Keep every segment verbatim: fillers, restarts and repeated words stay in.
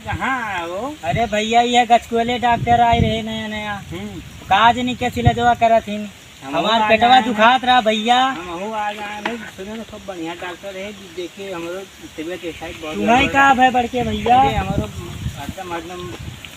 कहाँ आए हो? अरे भइया, यह गचकोले डॉक्टर आए रहे नया नया। हम्म। काज नहीं के सिलजवा करत हिन। हमहू हमार आज पेटवा आए हैं। दुखात रहा भइया। हमहू आज आए हैं, सुने ना, खूब बढ़िया डॉक्टर है, देखे हमरो तबीयत ऐसा ही बहुत तुम्हें गड़बड़ का है। भय बड़के भइया? अरे, हमरो हरदम, हरदम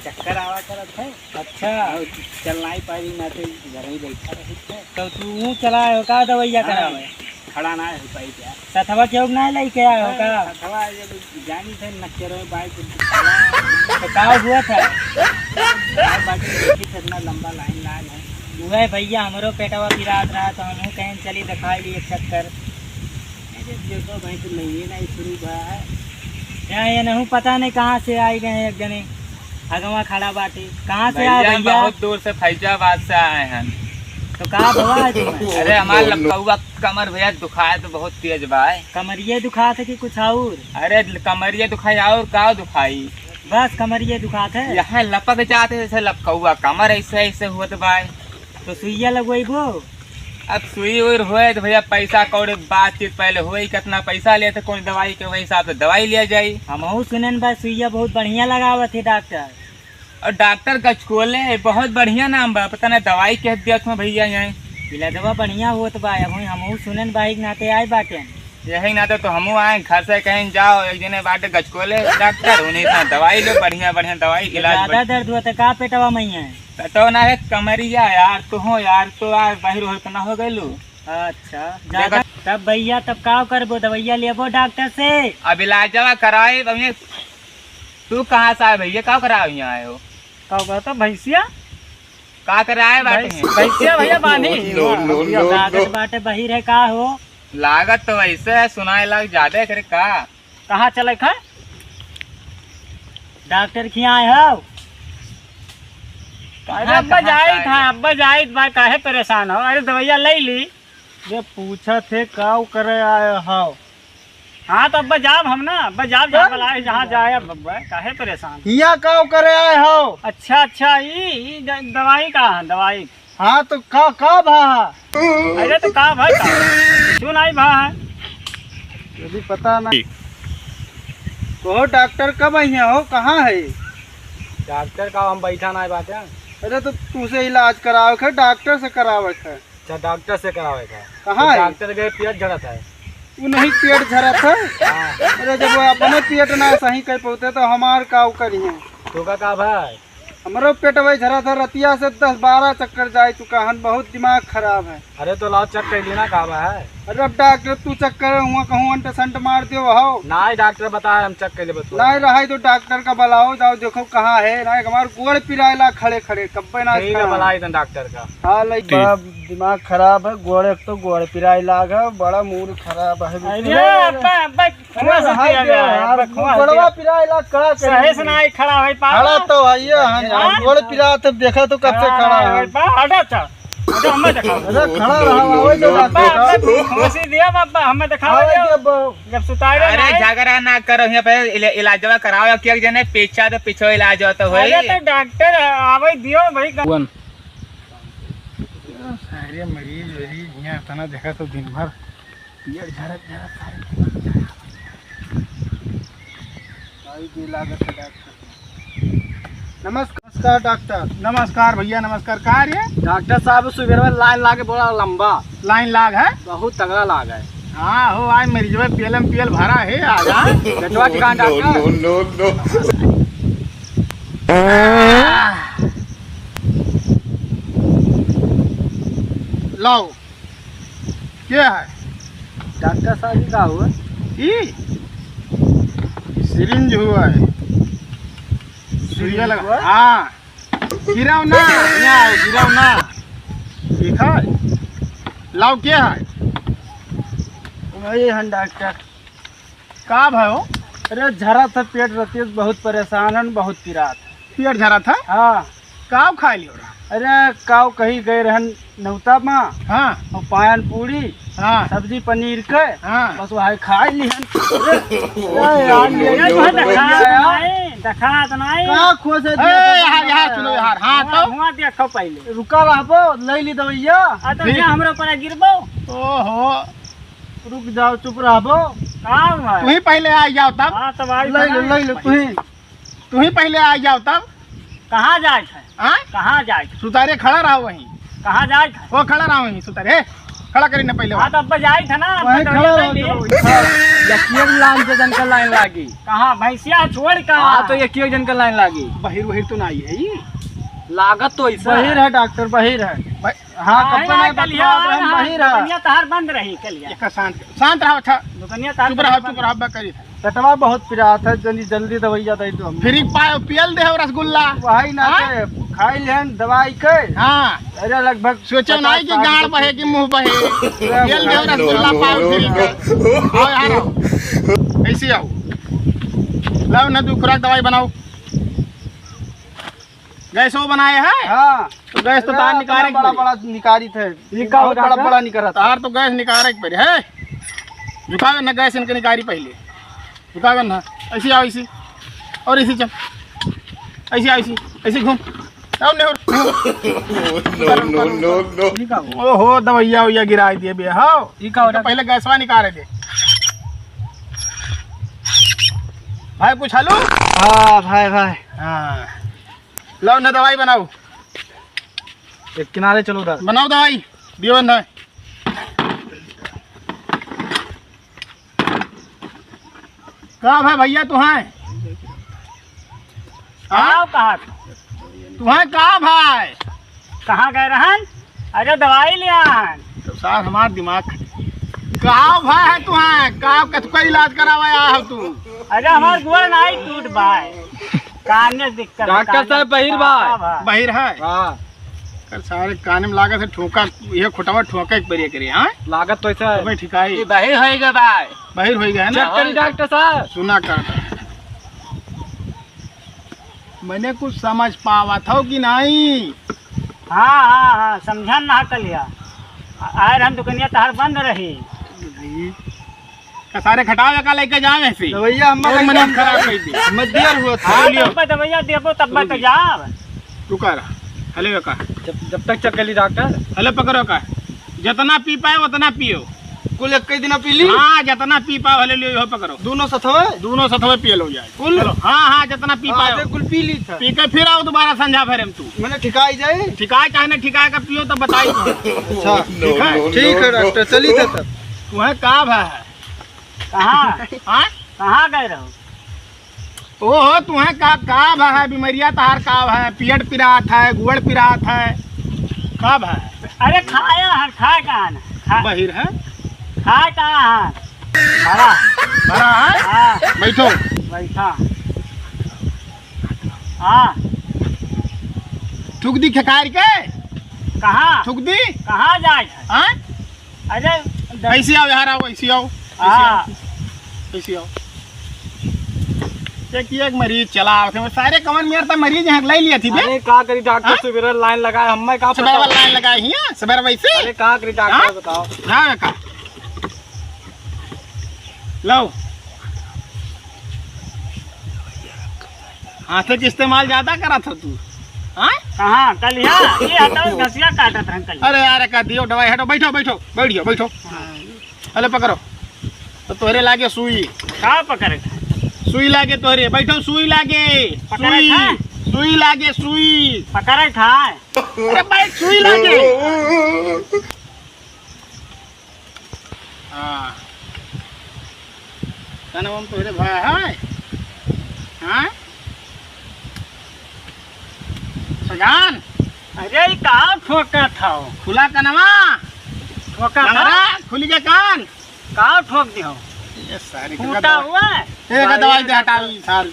चक्कर आवा करत है। अच्छा। और चल नहीं पाई, ना तो घर ही बैठा रही थे। तो तू ऊँ चला आयो का दवैया हाँ, करावे? खड़ा ना हो पाई क्या? सथवा केहू के ना लेके आयो हाँ, का? सथवा जब जानी थे नक्के रहे बाइक। तो का हुआ था? बाकी देखी थे इतना लंबा लाइन लाग है। उहे भइया हमरो पेटवा पिरात रहा तो हमहू कहेन चली दिखाई ली एक चक्कर। अरे देखो भाई, तो नहीं है ना, शुरू हुआ है। यहाँ ये नहीं पता नहीं कहाँ से आए गए एक जने। अगवा खड़ा बाटे। कहाँ से आए भइया, हम भइया? बहुत दूर से फैजाबाद से आए हैं। तो का भवा है तुम्हें? अरे हमार लपकौआ कमर भइया दुखाए तो बहुत तेज बा। कमरिये दुखात है कि कुछ और? अरे कमरिये दुखाई और का दुखाई? बस कमरिये दुखात है? यहाँ लपक जाते जैसे लपकौआ कमर ऐसे ऐसे होत बा। तो सुइया लगवैबो? अब सुई उई होए तो भइया पैसा कौड़ी बातचीत पहले होई, कितना पैसा लेते कौन दवाई के, वही हिसाब से दवाई लिया जाई। हमहू सुनेन बा सुइया बहुत बढ़िया लगावत है डॉक्टर। और डॉक्टर गचकोले है, बहुत बढ़िया नाम बा, पता ना दवाई कह दिया तुम्हें भइया यहाँ। इलाजवा बढ़िया होत बा, अब हमहू सुनेन बा, एक नाते आए बाटेन। यही नाते तो हमहू आए घर से कहेन जाओ, एक जने बाटे गचकोले डॉक्टर, उन्हीं से दवाई लो, बढ़िया बढ़िया दवाई, तो इलाज ज्यादा बढ़िया। दर्द हुआ तो का पेटवा में है? पेटवा ना है, कमरिया यार, तो हो यार, तो यार बाहर हो तो ना हो गइलू। अच्छा, देखा ज्यादा तब भइया, तब का करबो, दवैया लेबो डॉक्टर से? अब इलाजवा कराए, अब ये तू कहाँ से आए भइया, का कराए यहाँ आए हो? का कहता भैंसिया? का कराए बाटे भैंस-, हैं? भैंसिया भइया बानी। No, no, no, no। लागत बाटे बहिर है का हो? लागत तो वैसे है, सुनाए लाग ज्यादा करे का? कहाँ चले खा? डॉक्टर खियाँ आए हो? अरे कहाँ, अब्बा कहाँ जाइत का है, है? अब्बा जाइत बा, काहे परेशान हो? अरे दवैया ले ली। ये पूछत है का करे आए हो? हाँ, तो अब्बा जाब हम ना, अब्बा जाब, जहाँ चल। बुलाए, जहाँ जाए, अब अब्बा, काहे परेशान? हियाँ का करे आए हो? अच्छा, अच्छा, ई, ई द-, दवाई का है, दवाई? हाँ, तो का, का भा है? अरे, तो का भा है, का? क्यों नहीं भा है? यदि पता ना। कहो, डॉक्टर कब आई हैं हो, कहाँ है? डॉक्टर का हम बैठा ना बाटे। अरे, तो तुझसे इलाज करावे के, डॉक्टर से करावे के। अच्छा, डॉक्टर से करावे का। कहाँ तो है? डॉक्टर गए, पेट झड़त है। उ नहीं पेट झड़त है? हाँ। अरे, जब वो अपने पेट ना सही कर पाते तो हमार का करिए? तो का, का भाई? हमरो पेट वही झड़त है, रतिया से दस बारह चक्कर जाए चुका हन, बहुत दिमाग खराब है। अरे, तो लाओ चेक कर लेना का भाई। अरे, अब डॉक्टर तू चेक करे, हुआ कहूँ अंट संट मार दियो हो। ना, डॉक्टर बताए, हम चेक कर लेबे तो। ना रहा तो डॉक्टर का बुलाओ, जाओ देखो कहाँ है। ना, हमार गोड़ पिराए ला खड़े खड़े, कब्बे ना ठीक है, खड़ा। बुलाई दन डॉक्टर का। हाँ, लाइक ठीक। बड़ा दिमाग खराब है, गोड़, एक तो गोड़ पिराए लाग है, बड़ा मूड खराब है। अरे, अब्बा, अब्बा, अरे, खोआ से हाय दिया रे, गया है, यार, अब्बा, खोआ से गोड़वा दिया। पिराए लाग का करे? सही से ना खड़ा है, पापा। खड़ा तो है ये, हाँ, हाँ? गोड़ पिरा तो देखा तो कब से खड़ा है, खड़ा है। बा, हटा, अच्छा। अच्छा, हमें दिखाओ। अरे, खड़ा रहा, वही तो डॉक्टर बाबा, का। हमें खोसी दिया, बाबा, हमें दिखाओ, आवे दिया। दिया, बा। जब सुतारे अरे, ना आए। झगड़ा ना करो, यहाँ पे इला-, इलाजवा कराओ, क्या जने पीछा तो पीछे इलाज हो तो होई। अरे, तो डॉक्टर आवे दियो भाई। वन। सारे मरीज, मरीज, यहाँ इतना देखा तो दिन भर पेट झरत, झरत, सारे भाई, ये लागत है डॉक्टर। नमस्कार। नमस्कार डॉक्टर। नमस्कार भैया, नमस्कार। का रे? डॉक्टर साहब, सुबह में लाइन लागे, बड़ा लंबा। लाइन लाग है? बहुत तगड़ा लाग है। हाँ हो, आज मरीजवा पियल में पियल भरा है, आ जा। गटवा ठिकाना डॉक्टर। No, no, no, no। लाओ। क्या है? डॉक्टर साहब, ये का हुआ? ई? ई सिरिंज हुआ है। सिरिंज सुइया लगा। हुआ? हाँ। गिराओ ना, यहाँ आओ, गिराओ ना। ठीक है? लाओ, क्या है? वही है डॉक्टर। का भयो? अरे, झरा था पेट रहती है, बहुत परेशान हन, बहुत पिरात है। पेट झरा था? हाँ। काव खाए लियो रहा? अरे, काव कहीं गए रहन नौता मा। हाँ। और पायन पूरी, हाँ। सब्जी पनीर के, हाँ। बस वही खाए लिहन। अरे, अरे, यार, ये ये तो कौन दिखा है? नहीं, दिखा तो नहीं। का खोसे ए, दिया था यार, तुमने? यार, सुनो यार, हाँ, हुआ, तो? हुआ देखो पहले। रुका रहबो, ले ली दवैया। आ, तो फिर? क्या हमरा ऊपर गिरबो? ओहो। रुक जाओ, चुप रहबो। का हुआ? तू ही पहले आ जाओ तब। हाँ, तब आई ले लो, पहले। ले लो, तू ही। तू ही पहिले आ जाओ तब। कहाँ जाए थे? हाँ? कहाँ जाए थे? सुतारे खड़ा रहो वहीं। कहाँ जाए थे? वो खड़ा रहो वहीं सुतारे। हे, खड़ा करी ना पहिले हाँ, वहाँ। तो अब जाए थे ना, अब वहीं तो खड़ा रहो, नहीं। चलो। यकियन लाइन से जन का लाइन लागी। कहाँ? भैंसिया छोड़ का? हाँ, तो यकियो जन का लाइन लागी। बहिर वहिर तो नहीं है ये। लागत तो ऐसा बहिर है। है डॉक्टर, बहिर है। भाई, हाँ, हाँ, कब्बे ना, ना, कल कब्बे यार, ना, हाँ, बहिर है। दुकनिया तहार बंद रही कल यार। एक शांत, शांत रहो, अच्छा। दुकनिया तहार चुप रहो, बंद चुप रहो, रही। अब्बा करी था। पेटवा बहुत पिरात है, जल्दी, जल्दी दवाइया दे दो हमको। फ्री पायो, पियल दे हो रसगुल्ला। वही ना हाँ? के, खाई लेन दवाई के। हाँ। अरे लगभग सोचो ना पचास कि साठ गाड़ रुपये। बहे कि मुंह बहे। पियल दे हो रसगुल्ला पायो फ्री के। आओ यहाँ आओ। ऐसे आओ। लाओ ना, दो खुराक दवाई बनाओ। गैसो बनाए है? हाँ। तो गैस तो तार निकारे के बड़ा, पड़ी। बड़ा निकारी थे। ये का हो बहुत बड़ा, डॉक्टर? बड़ा निकरा था। तार तो गैस निकारे के पड़ी है। झुकावे ना गैस इनके निकारी पहिले। झुकावे ना। ऐसे आओ, ऐसे। और ऐसे चल। ऐसे आओ, ऐसे। ऐसे घूम। आओ, नहीं हो। No, no, no, no। ये का हो? ओहो, दवाइया उइया गिराई दिए बे, हाओ। ये का हो तो डॉक्टर? पहिले गैसवा निकारे दे। भाई, कुछ हलू? हाँ, भाई, भाई। हाँ। लाओ ना, दवाई बनाओ। एक किनारे चलो उधर। बनाओ दवाई, दियो ना। का भाई भैया तुहां? हाँ? आओ कहा? तुहां का भाई? कहाँ गए रहन? अरे दवाई ले आन। तो सार हमार दिमाग खराब। का भाई है तुहां? का कतका इलाज करावे आया हो तू? अरे हमार गोड़ नाई टूट भाई। कान में दिक्कत है, डॉक्टर कान में साहब बहिर बा। का भाई? बहिर है? हाँ। कर सारे कान में लागत है ठोका, ये खुटवा ठोका एक बार ये करिए, हाँ? लागत तो ऐसा है। अबे ठिकाई। ये बहिर होई गए बा। बहिर होई गए ना? चेक करी डॉक्टर साहब। सुना का? मैंने कुछ समझ पावत हो कि नहीं? हाँ, हाँ, हाँ, समझन ना कलिया। आए रहन दुकनिया तहार बंद रही। का सारे खटावे का लेके जावे से। दवैया हम और मने खराब कर दी। मत दियर हुआ था। हाँ, लियो। तब दवैया देबो तब तो जाव। रुका रहा। हले का। जब, जब तक चल गली डॉक्टर। हले पकड़ो का। जितना पी पाए उतना पियो। कुल एक ही दिन पी ली? हाँ, जितना पी पाओ, हले लियो, यो पकड़ो। दोनों सथवे? दोनों सथवे पियल हो जाए। कुल? चलो, हाँ, हाँ, जितना पी हाँ, पाओ। ते कुल पी ली था। पी के फिर आओ दोबारा संझा भरे में तू। मैंने ठिकाई जाए? ठिकाए चाहे ना ठिकाए का पियो तो बताई। अच्छा, ठीक है? ठीक है डॉक्टर, चली था तब। तुम्हें का भा है? कहाँ? हाँ? कहाँ गए रहो? ओहो, तुहें का, का भा है? बीमरिया तहार का भा है? पियट पिरात है, गुड़ पिरात है, का भा है? अरे खाया है, खाए कहाँ ना? खा-, बहिर है? खाए कहाँ है? भरा। भरा है? हाँ। बैठो। बैठा। हाँ। थूक दी खेखार के? कहाँ? थूक दी? कहाँ जाए है? हाँ? अरे, द- ऐसे आओ, यहाँ आओ, ऐसे आओ, ऐसे हाँ। आओ, ऐसे आओ। एक, एक मरीज चला आवत है, सारे कमन में यार, त मरीज यहाँ ले लिया थी बे। अरे, का करी डॉक्टर, हाँ? सुबेरे लाइन लगाए, हमें का पता? सुबेरे लाइन लगाए ही, सुबेरे वैसे? अरे, का करी डॉक्टर, हाँ? बताओ। हाँ, का? लो। हाथे के इस्तेमाल ज्यादा करत हो तू, हाँ? कहाँ? कल यहाँ, ये हटाओ, घसिया काटत रहन कल। अरे यार, का दियो दवाई, हटो, बैठो, बैठो, बैठ जाओ, बैठो। हाँ। अले पकड़ो, तो तोहरे लागे सुई। का पकड़े था? सुई लागे तोहरे, बैठो, सुई लागे। पकड़े सुई, था? सुई लागे, सुई। पकड़े था? अरे भाई, सुई लागे। हाँ। का नाम तोहरे भाई है? हाँ? सजान? अरे, ई का ठोका था हो? खुला कनवा? ठोका था? लंगड़ा, खुली के कान? का ठोक दे हो? ये सारे टूटा हुआ है? ए, का दवाई दे, हटाओ ई साल।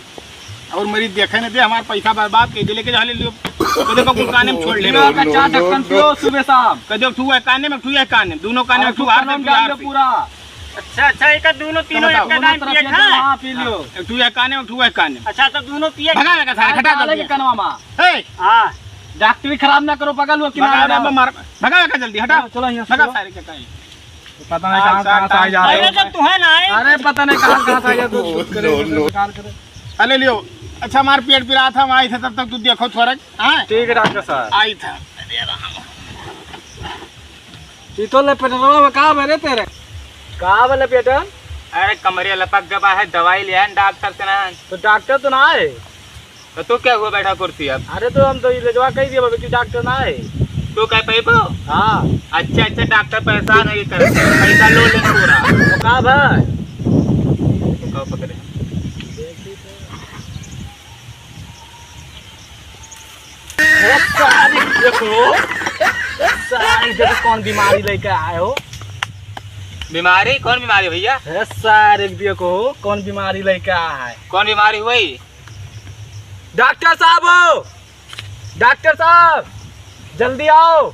और मरीज देखे न दे, हमार पैसा बर्बाद कर दे, लेके जा ले लियो। तो देखो, कुल काने में छोड़ ले। बिना का चार ढक्कन पियो सुबह शाम। कह दो, ठू है काने में, ठू है काने में, दोनों काने में, और ठू हाथ में, ठू डाल हाथ दो में। पूरा। अच्छा, अच्छा, एक दोनों तीनों बताओ। एक दोनों कान तरफ पिए एक था? हाँ, पी लियो। एक ठू है काने में, ठू है काने में। अच्छा, तो दोनों पिए। भगा, भगा, सारे, हटा डाले जल्दी। के कनवा में। ए! हाँ। डॉक्टरी खराब ना करो, पकड़ लो, किनारे भगा, जाओ। मार, भगा, भगा, जल्दी, हटा। चलो, चलो, यहाँ से भगा, चलो। सारे के कहीं। पता नहीं कहाँ, कहाँ से आ जा रहे हो। अरे, जब तुम्हें ना आए। अरे, पता नहीं कहाँ, कहाँ से आ गया, तू कुछ करे, no, no। बेकार करे। अरे लियो, अच्छा, हमार पेट पिरात है, हम आई थे, तब तक तू देखो थोड़ा, हाँ? ठीक है डॉक्टर साहब। आई था। ई तो ले पेटवा में का भरे तेरे? का बोले बेटा? अरे, कमरिया लपक गवा है, दवाई ले आए डॉक्टर से ना। तो डॉक्टर तो ना आए। तो तू क्या हुआ बैठा कुर्सी अब? अरे तो हम तो इलाजवा कइ दिया, बाबा कि डॉक्टर ना है। तू कह पैबो? हाँ। अच्छा, अच्छा, डॉक्टर परेशान है ये कर, पैसा लो ले पूरा। तो का भाई? तो का पकड़े? ए सारे देखो, ए सारे देखो कौन बीमारी लेके आए हो। बीमारी? कौन बीमारी भैया? ए सारे देखो कौन बीमारी लेके आए है। कौन बीमारी हुई? डॉक्टर साहब हो, डॉक्टर साहब, जल्दी आओ।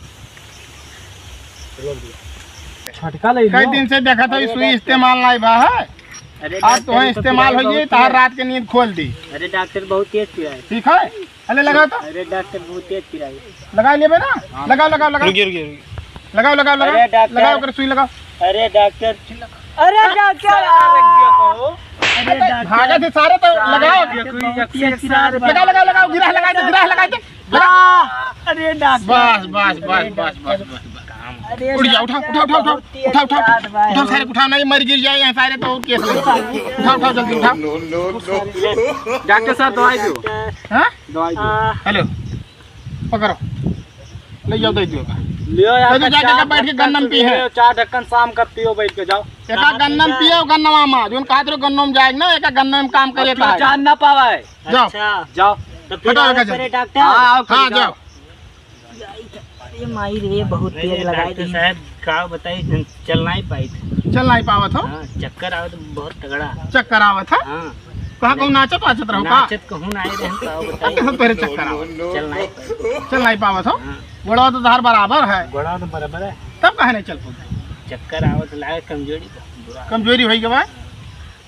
छटका ले कई लो। दिन से देखा था, अरे सुई डॉक्टर। इस्तेमाल नहीं बा है। अरे आज डॉक्टर, तो ये तो इस्तेमाल पिराई होइए, बहुत तार तेज। रात के नींद खोल दी। अरे डॉक्टर, बहुत तेज पिराई। ठीक है, अरे लगाओ तो। अरे डॉक्टर, बहुत तेज पिराई। लगा लेबे ना, हाँ। लगाओ, लगाओ, लगाओ। रुकिए, रुकिए, रुकिए। लगाओ, लगाओ, लगाओ। अरे डॉक्टर। लगाओ, ओकर सुई लगाओ। अरे डॉक्टर। अरे डॉक्टर। अरे डॉक्टर। भागत है सारे तो लगाओ। अरे डॉक्टर, बहुत तेज पिराई। लगाओ, लगाओ, लगाओ, गिरा लगाई दे, गिरा लगाई दे। अरे डॉक्टर। बस, बस, बस, बस, बस, बस, बस। अरे उठ जा, उठा, डॉक्टर, उठा, उठा, उठा, बहुत तेज उठा, उठा, पिरात बा। उठा, सारे उठा, नहीं मर गिर जाए यहाँ सारे तो और केस लगे। उठा, उठा, जल्दी उठा। डॉक्टर साहब, दवाई दो। हाँ? दवाई दो। हेलो, पकड़ो, ले जाओ, दे दियो। लियो यार, ले जाओ, जाके चार बैठ के ढक्कन गन्नम पी है। लियो, चार ढक्कन शाम का पियो बैठ के, जाओ। एका गन्नम पियो, गन्नवा मा, जोन कहत रहो गन्नम जाए ना, एका गन्नम काम करे अब था। जान ना पावे। जाओ। अच्छा। जाओ। तो फिर हटाओ, आओ हटाओ। करे डॉक्टर। हाँ, आओ, हाँ, जाओ। जाओ। अरे माई रे, बहुत तेज लगाई दी। साहब, का बताई, चल नहीं पाई थे। चल नहीं पावत हो? हाँ, चक्कर आवत बहुत तगड़ा। चक्कर आवत है? हाँ। कहाँ कहूँ नाचत वाचत रहो का? नाचत कहूँ ना आए रहे, का बताई। अच्छा, सब तोरे चक्कर आवत। चल नहीं पाई। चल नहीं पावत हो? हाँ। गोड़वा तो तोहार बराबर है। गोड़वा तो बराबर है। तब काहे नहीं चल पावत? चक्कर आवत लागे, कमजोरी बहुत बुरा। कमजोरी होई के बाद?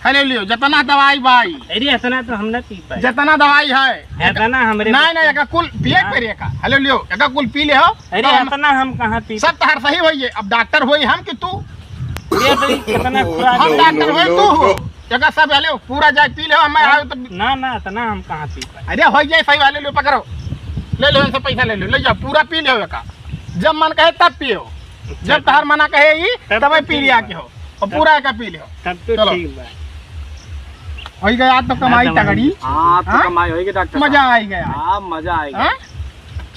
हेलो लियो, जतना दवाई बाई। अरे, इतना तो हम ना पी पाए। जतना दवाई है। इतना हमरे नहीं, नहीं, एका कुल पिए के पड़ी एका। हेलो लियो, एका कुल पी ले हो। अरे, तो हम इतना हम कहाँ पी सब तहार सही होइए। अब डॉक्टर होई हम कि तू? अरे भाई, कितना खुराक हम है। डॉक्टर होई तू हो। एका सब हेलो पूरा जाए पी ले हो, मैं ना, आयो तो ना, ना, इतना हम कहाँ पी पाए। अरे, होई जाए सही वाले, लो पकड़ो। ले लो, इनसे पैसा ले लो, ले जाओ, पूरा पी ले हो एका। जब मन कहे तब पियो, जब तहार मना कहे ई, तब तब तो पी लिया के हो, और पूरा एका पी लियो। तब तो चलो। ठीक बा। होई गया, आज तो कमाई तगड़ी। हाँ, आज तो हाँ? कमाई होई गई डॉक्टर साहब। मजा आई गया। हाँ, मजा आई गया। हाँ?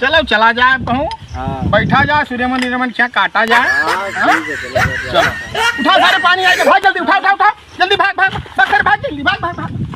चलो, चला जाए अब कहूँ। हाँ। बैठा जाए, सूर्यमन उर्यमन क्या काटा जाए। हाँ, हाँ? ठीक है, चलो, चलो। चलो। उठाओ सारे पानी आई गए, भाग जल्दी, उठाओ, उठाओ, उठाओ। जल्दी भाग, भाग, भाग, सारे भाग, जल्दी भाग, भाग, भाग।